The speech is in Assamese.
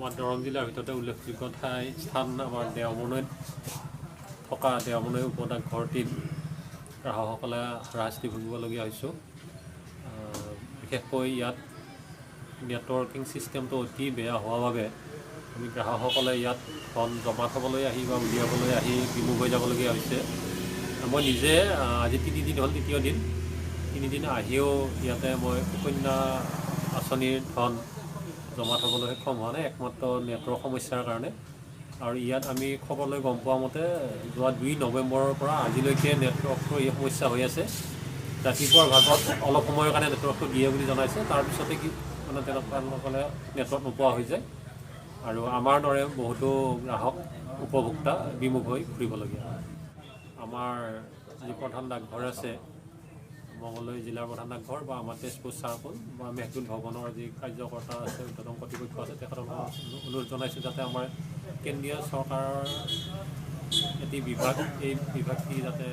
আমাৰ দৰং জিলাৰ ভিতৰতে উল্লেখযোগ্য ঠাই স্থান আমাৰ দেওমৰনৈত থকা দেওমৰনৈ উপডাকঘৰটিত গ্ৰাহকসকলে হাৰাশাস্তি ভুগিবলগীয়া হৈছোঁ। বিশেষকৈ ইয়াত নেটৱৰ্কিং ছিষ্টেমটো অতি বেয়া হোৱা বাবে আমি গ্ৰাহকসকলে ইয়াত ধন জমা থ'বলৈ আহি বা উলিয়াবলৈ আহি বিমুখ হৈ যাবলগীয়া হৈছে। মই নিজে আজি 3 দিন হ'ল, তৃতীয় দিন। 3 দিন আহিও ইয়াতে মই সুকন্যা আঁচনিৰ ধন জমা থ'বলৈ সক্ষম হোৱা নাই, একমাত্ৰ নেটৱৰ্ক সমস্যাৰ কাৰণে। আৰু ইয়াত আমি খবৰ লৈ গম পোৱা মতে যোৱা 2 নৱেম্বৰৰ পৰা আজিলৈকে নেটৱৰ্কটোৰ এই সমস্যা হৈ আছে। ৰাতিপুৱাৰ ভাগত অলপ সময়ৰ কাৰণে নেটৱৰ্কটো দিয়ে বুলি জনাইছে। তাৰপিছতে কি মানে তেওঁলোকলে নেটৱৰ্ক নোপোৱা হৈ যায় আৰু আমাৰ দৰে বহুতো গ্ৰাহক উপভোক্তা বিমুখ হৈ ঘূৰিবলগীয়া হয়। আমাৰ যি প্ৰধান ডাকঘৰ আছে, মঙলদৈ জিলাৰ প্ৰধান ডাকঘৰ বা আমাৰ তেজপুৰ চাৰ্কল বা মেঘদূত ভৱনৰ যি কাৰ্যকৰ্তা আছে, ঊৰ্ধ্বতন কৰ্তৃপক্ষ আছে, তেখেতক অনুৰোধ জনাইছোঁ যাতে আমাৰ কেন্দ্ৰীয় চৰকাৰৰ এটি বিভাগ, এই বিভাগটি যাতে